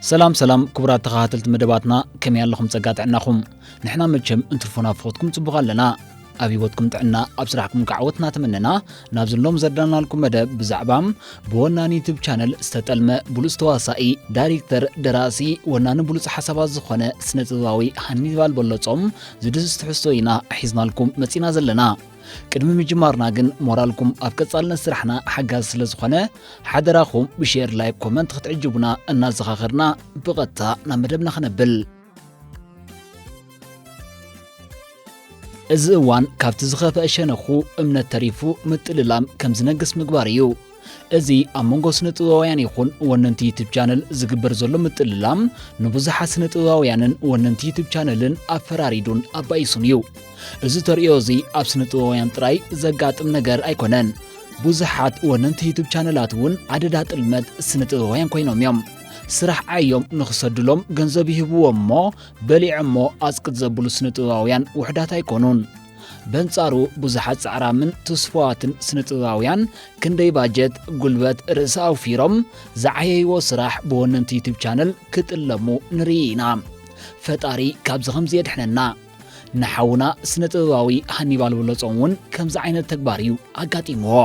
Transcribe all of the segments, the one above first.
ሰላም ሰላም ክቡራት ተኸታተልቲ መደባትና፣ ከመይ ኣለኹም? ጸጋ ጥዕናኹም? ንሕና መቸም እንትርፎ ናፍቖትኩም ጽቡቕ ኣለና። ኣብ ህይወትኩም ጥዕና፣ ኣብ ስራሕኩም ከዓ ዓወት እናተመነና፣ ናብዚ ሎም ዘዳናልኩም መደብ ብዛዕባ ብወናኒ ዩቱብ ቻነል ዝተጠልመ ብሉጽ ተዋሳኢ፣ ዳይሬክተር፣ ደራሲ፣ ወናኒ ብሉጽ ሓሳባት ዝኾነ ስነ ጥበባዊ ሃኒባል በለጾም ዝድህስ ትሕዝቶ ኢና ሒዝናልኩም መጺና ዘለና። ቅድሚ ምጅማርና ግን ሞራልኩም ኣብ ቀጻልነት ስራሕና ሓጋዚ ስለ ዝኾነ ሓደራኹም ብሼር፣ ላይክ፣ ኮመንት ክትዕጅቡና እናዘኻኸርና ብቐጥታ ናብ መደብና ክነብል። እዚ እዋን ካብቲ ዝኸፍአ ሸነኹ እምነት ተሪፉ ምጥልላም ከም ዝነግስ ምግባር እዩ። እዚ ኣብ መንጎ ስነ ጥበባውያን ይኹን ወነንቲ ዩቱብ ቻነል ዝግበር ዘሎ ምጥልላም ንብዙሓት ስነ ጥበባውያንን ወነንቲ ዩቱብ ቻነልን ኣፈራሪዱን ኣባኢሱን እዩ። እዚ ተርእዮ እዚ ኣብ ስነ ጥበባውያን ጥራይ ዘጋጥም ነገር ኣይኮነን። ብዙሓት ወነንቲ ዩቱብ ቻነላት እውን ኣደዳ ጥልመት ስነ ጥበባውያን ኮይኖም እዮም። ስራሕ ዓዮም ንኽሰድሎም ገንዘብ ይህብዎም እሞ በሊዖሞ ኣጽቅጥ ዘብሉ ስነ ጥበባውያን ውሑዳት ኣይኮኑን። በንጻሩ ብዙሓት ጻዕራምን ትስፉዋትን ስነ ጥበባውያን ክንደይ ባጀት፣ ጉልበት፣ ርእሲ ኣውፊሮም ዝዓየይዎ ስራሕ ብወነንቲ ዩቱብ ቻነል ክጥለሙ ንርኢ ኢና። ፈጣሪ ካብዚ ከምዚ የድሕነና። ንሓውና ስነ ጥበባዊ ሃኒባል በለጾም እውን ከምዚ ዓይነት ተግባር እዩ ኣጋጢምዎ።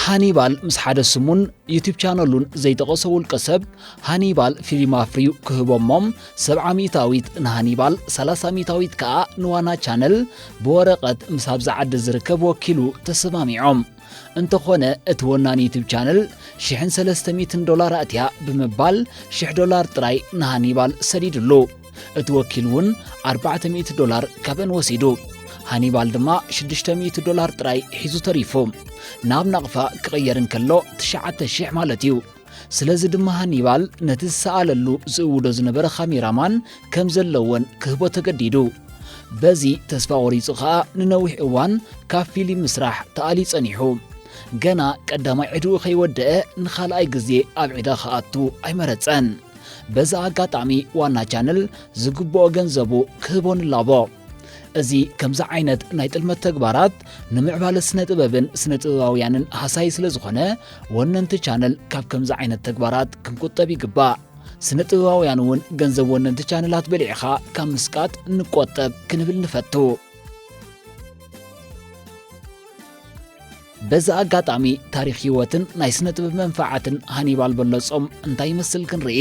ሃኒባል ምስ ሓደ ስሙን ዩቱብ ቻነሉን ዘይጠቐሶ ውልቀ ሰብ ሃኒባል ፊልም ኣፍርዩ ክህቦ እሞ ሰብዓ ሚእታዊት ንሃኒባል ሰላሳ ሚእታዊት ከኣ ንዋና ቻነል ብወረቐት ምስ ኣብዚ ዓዲ ዝርከብ ወኪሉ ተሰማሚዖም። እንተኾነ እቲ ወናኒ ዩቱብ ቻነል ሽሕን ሰለስተ ሚእትን ዶላር ኣእትያ ብምባል ሽሕ ዶላር ጥራይ ንሃኒባል ሰዲድሉ። እቲ ወኪል እውን ኣርባዕተ ሚእቲ ዶላር ካብአን ወሲዱ። ሃኒባል ድማ ሽዱሽተ ሚእቲ ዶላር ጥራይ ሒዙ ተሪፉ። ናብ ናቕፋ ክቕየር እንከሎ ትሽዓተ ሽሕ ማለት እዩ። ስለዚ ድማ ሃኒባል ነቲ ዝሰኣለሉ ዝእውዶ ዝነበረ ካሜራማን ከም ዘለዎን ክህቦ ተገዲዱ። በዚ ተስፋ ቆሪጹ ኸኣ ንነዊሕ እዋን ካብ ፊልም ምስራሕ ተኣልዩ ጸኒሑ። ገና ቀዳማይ ዕድኡ ከይወደአ ንኻልኣይ ግዜ ኣብ ዕዳ ክኣቱ ኣይመረጸን። በዚ ኣጋጣሚ ዋና ቻነል ዝግብኦ ገንዘቡ ክህቦ ንላቦ። እዚ ከምዚ ዓይነት ናይ ጥልመት ተግባራት ንምዕባለ ስነ ጥበብን ስነ ጥበባውያንን ሃሳዪ ስለ ዝኾነ ወነንቲ ቻነል ካብ ከምዚ ዓይነት ተግባራት ክንቁጠብ ይግባእ። ስነ ጥበባውያን እውን ገንዘብ ወነንቲ ቻነላት በሊዕኻ ካብ ምስቃጥ ንቆጠብ ክንብል ንፈቱ። በዚ ኣጋጣሚ ታሪኽ ህይወትን ናይ ስነ ጥበብ መንፈዓትን ሃኒባል በለጾም እንታይ ይመስል ክንርኢ።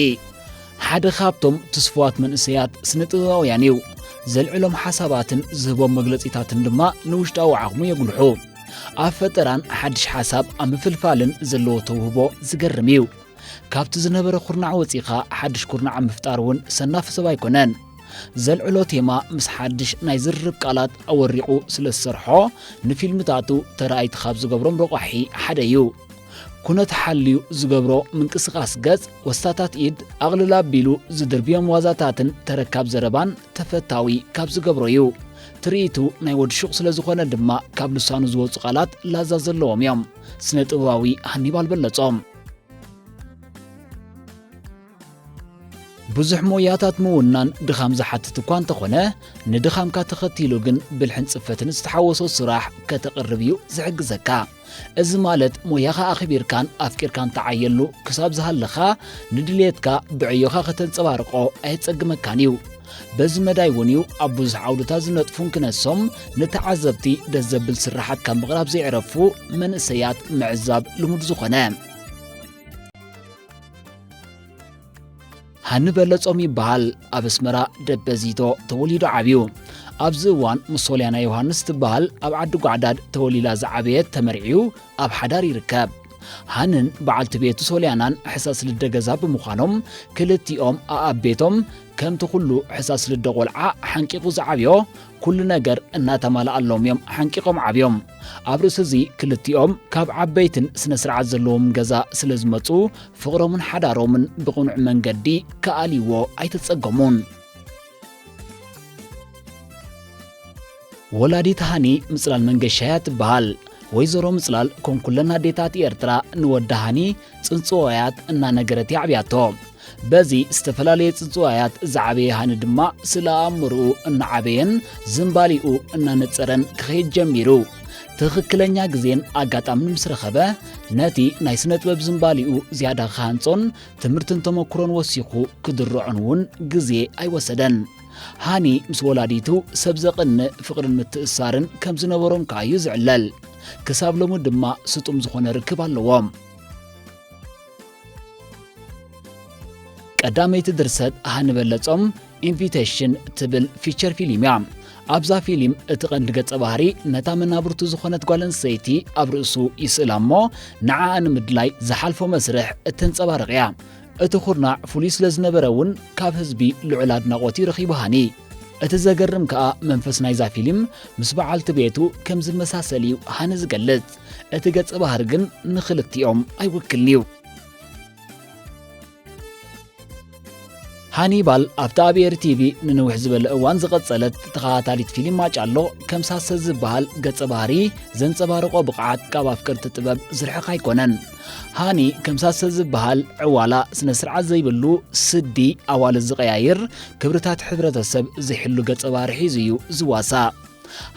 ሓደ ካብቶም ትስፉዋት መንእሰያት ስነ ጥበባውያን እዩ። ዘልዕሎም ሓሳባትን ዝህቦም መግለጺታትን ድማ ንውሽጣዊ ዓቕሙ የጉልሑ። ኣብ ፈጠራን ሓድሽ ሓሳብ ኣብ ምፍልፋልን ዘለዎ ተውህቦ ዝገርም እዩ። ካብቲ ዝነበረ ኩርናዕ ወጺኻ ሓድሽ ኩርናዕ ኣብ ምፍጣር እውን ሰናፍ ሰብ ኣይኮነን። ዘልዕሎ ቴማ ምስ ሓድሽ ናይ ዝርርብ ቃላት ኣወሪቑ ስለ ዝሰርሖ ንፊልምታቱ ተራእይቲ ካብ ዝገብሮም ረቋሒ ሓደ እዩ። ኩነት ሓልዩ ዝገብሮ ምንቅስቓስ ገጽ፣ ወስታታት ኢድ፣ ኣቕልል ኣቢሉ ዝድርብዮም ዋዛታትን ተረካብ ዘረባን ተፈታዊ ካብ ዝገብሮ እዩ። ትርኢቱ ናይ ወዲ ሹቕ ስለ ዝኾነ ድማ ካብ ልሳኑ ዝወጹ ቃላት ላዛ ዘለዎም እዮም። ስነ ጥበባዊ ሃኒባል በለጾም። ብዙሕ ሞያታት ምውናን ድኻም ዝሓትት እኳ እንተኾነ፣ ንድኻምካ ተኸቲሉ ግን ብልሕን ጽፈትን ዝተሓወሶ ስራሕ ከተቕርብ እዩ ዝሕግዘካ። እዚ ማለት ሞያኻ ኣኽቢርካን ኣፍቂርካን ተዓየሉ ክሳብ ዝሃለኻ ንድልየትካ ብዕዮኻ ከተንጸባርቆ ኣየጸግመካን እዩ። በዚ መዳይ እውን እዩ ኣብ ብዙሕ ዓውድታት ዝነጥፉን ክነሶም ንተዓዘብቲ ደስ ዘብል ስርሓት ካብ ምቕራብ ዘይዕረፉ መንእሰያት ምዕዛብ ልሙድ ዝኾነ። ሃኒ በለጾም ይበሃል። ኣብ ኣስመራ ደበዚቶ ተወሊዱ ዓብዩ። ኣብዚ እዋን ምስ ሶልያና ዮሃንስ ትበሃል ኣብ ዓዲ ጓዕዳድ ተወሊዳ ዝዓበየት ተመርዕዩ ኣብ ሓዳር ይርከብ። ሃንን በዓልቲ ቤቱ ሶልያናን ሕሳስ ልደ ገዛ ብምዃኖም ክልቲኦም ኣኣብ ቤቶም ከምቲ ኩሉ ሕሳስ ልደ ቆልዓ ሓንቂቑ ዝዓብዮ ኩሉ ነገር እናተማልኣሎም እዮም ሓንቂቖም ዓብዮም። ኣብ ርእሲ እዚ ክልቲኦም ካብ ዓበይትን ስነ ስርዓት ዘለዎም ገዛ ስለ ዝመጹ ፍቕሮምን ሓዳሮምን ብቕኑዕ መንገዲ ክኣልይዎ ኣይተጸገሙን። ወላዲት ሃኒ ምጽላል መንገሻ እያ ትበሃል። ወይዘሮ ምጽላል ከም ኩለን ኣዴታት ኤርትራ ንወዳ ሃኒ ጽንጽዋያት እናነገረት እያ ኣዕብያቶ። በዚ ዝተፈላለየ ጽንጽዋያት ዝዓበየ ሃኒ ድማ ስለ ኣእምርኡ እናዓበየን ዝንባሊኡ እናነጸረን ክኸይድ ጀሚሩ። ትኽክለኛ ግዜን ኣጋጣምን ምስ ረኸበ፣ ነቲ ናይ ስነ ጥበብ ዝንባሊኡ ዝያዳ ክሃንጾን ትምህርትን ተመኩሮን ወሲኹ ክድርዖን እውን ግዜ ኣይወሰደን። ሃኒ ምስ ወላዲቱ ሰብ ዘቕንእ ፍቕርን ምትእስሳርን ከም ዝነበሮም ከኣ እዩ ዝዕለል። ክሳብ ሎሚ ድማ ስጡም ዝኾነ ርክብ ኣለዎም። ቀዳመይቲ ድርሰት ሃኒ በለጾም ኢንቪቴሽን ትብል ፊቸር ፊልም እያ። ኣብዛ ፊልም እቲ ቀንዲ ገጸ ባህሪ ነታ መናብርቱ ዝኾነት ጓል ኣንስተይቲ ኣብ ርእሱ ይስእላ እሞ ንዓኣ ንምድላይ ዝሓልፎ መስርሕ እተንጸባርቕ እያ። እቲ ኩርናዕ ፍሉይ ስለ ዝነበረ እውን ካብ ህዝቢ ልዑል ኣድናቖት እዩ ረኺቡ ሃኒ። እቲ ዘገርም ከኣ መንፈስ ናይዛ ፊልም ምስ በዓልቲ ቤቱ ከም ዝመሳሰል እዩ ሃኒ ዝገልጽ። እቲ ገጸ ባህሪ ግን ንኽልቲኦም ኣይውክልን እዩ። ሃኒባል ኣብታ ኣብ ኤሪ ቲቪ ንንውሕ ዝበለ እዋን ዝቐጸለት ተኸታታሊት ፊልም ማጫሎ ከም ሳሰ ዝበሃል ገጸ ባህሪ ዘንጸባርቖ ብቕዓት ካብ ኣፍቀርቲ ጥበብ ዝርሕቕ ኣይኮነን። ሃኒ ከም ሳሰ ዝበሃል ዕዋላ ስነ ስርዓት ዘይብሉ ስዲ ኣዋልድ ዝቐያይር ክብርታት ሕብረተሰብ ዘይሕሉ ገጸ ባህሪ ሒዙ እዩ ዝዋሳእ።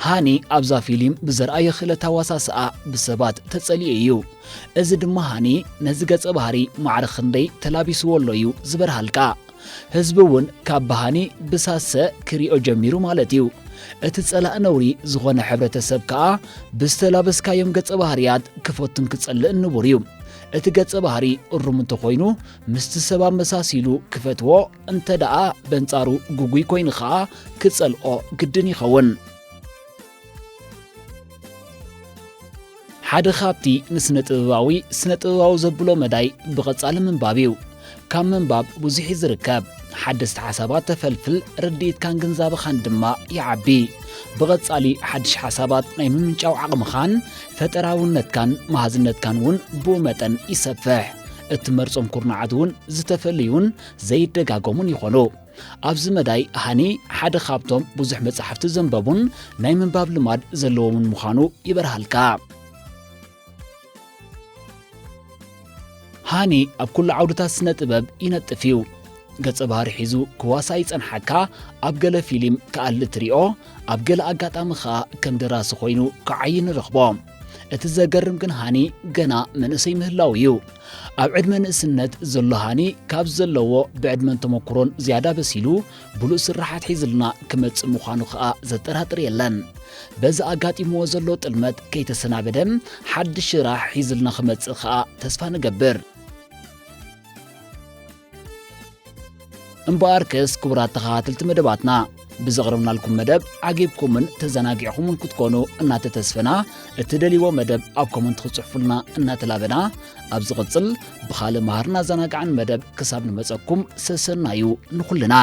ሃኒ ኣብዛ ፊልም ብዘርኣዮ ክእለት ኣዋሳስኣ ብሰባት ተጸሊኡ እዩ። እዚ ድማ ሃኒ ነዚ ገጸ ባህሪ ማዕረ ክንደይ ተላቢስዎ ኣሎ እዩ ዝበርሃልካ። ህዝቢ እውን ካብ ብሃኒ ብሳሰ ክሪኦ ጀሚሩ ማለት እዩ። እቲ ጸላእ ነውሪ ዝኾነ ሕብረተሰብ ከኣ ብዝተላበስካዮም ገጸ ባህርያት ክፈቱን ክጸልእን ንቡር እዩ። እቲ ገጸ ባህሪ እሩም እንተኾይኑ ምስቲ ሰብ ኣመሳሲሉ ክፈትዎ እንተ ደኣ በንጻሩ ግጉይ ኮይኑ ኸኣ ክጸልኦ ግድን ይኸውን። ሓደ ካብቲ ንስነ ጥበባዊ ስነ ጥበባዊ ዘብሎ መዳይ ብቐጻሊ ምንባብ እዩ። ካብ ምንባብ ብዙሕ እዩ ዝርከብ። ሓደስቲ ሓሳባት ተፈልፍል፣ ርድኢትካን ግንዛበኻን ድማ ይዓቢ። ብቐጻሊ ሓድሽ ሓሳባት ናይ ምምንጫው ዓቕምኻን ፈጠራውነትካን መሃዝነትካን እውን ብኡ መጠን ይሰፍሕ። እትመርጾም ኩርናዓት እውን ዝተፈልዩን ዘይደጋገሙን ይኾኑ። ኣብዚ መዳይ ሃኒ ሓደ ካብቶም ብዙሕ መጻሕፍቲ ዘንበቡን ናይ ምንባብ ልማድ ዘለዎምን ምዃኑ ይበርሃልካ። ሃኒ ኣብ ኩሉ ዓውድታት ስነ ጥበብ ይነጥፍ እዩ። ገጸ ባህሪ ሒዙ ክዋሳእ ይጸንሓካ፣ ኣብ ገለ ፊልም ክኣሊ ትሪኦ፣ ኣብ ገለ ኣጋጣሚ ኸኣ ከም ደራሲ ኮይኑ ክዓዪ ንረኽቦ። እቲ ዘገርም ግን ሃኒ ገና መንእሰይ ምህላው እዩ። ኣብ ዕድመ ንእስነት ዘሎ ሃኒ ካብ ዘለዎ ብዕድመን ተመኩሮን ዝያዳ በሲሉ ብሉጽ ስርሓት ሒዝልና ክመጽእ ምዃኑ ኸኣ ዘጠራጥር የለን። በዚ ኣጋጢምዎ ዘሎ ጥልመት ከይተሰናበደ ሓድሽ ስራሕ ሒዝልና ክመጽእ ኸኣ ተስፋ ንገብር። እምበኣርከስ ክቡራት ተኸታተልቲ መደባትና ብዘቕረብናልኩም መደብ ዓጊብኩምን ተዘናጊዕኹምን ክትኮኑ እናተተስፈና፣ እትደልይዎ መደብ ኣብ ኮመንት ክትጽሕፉልና እናተላበና፣ ኣብ ዝቕጽል ብኻልእ መሃርን ኣዘናጋዕን መደብ ክሳብ ንመጸኩም ሰሰናዩ ንኹልና።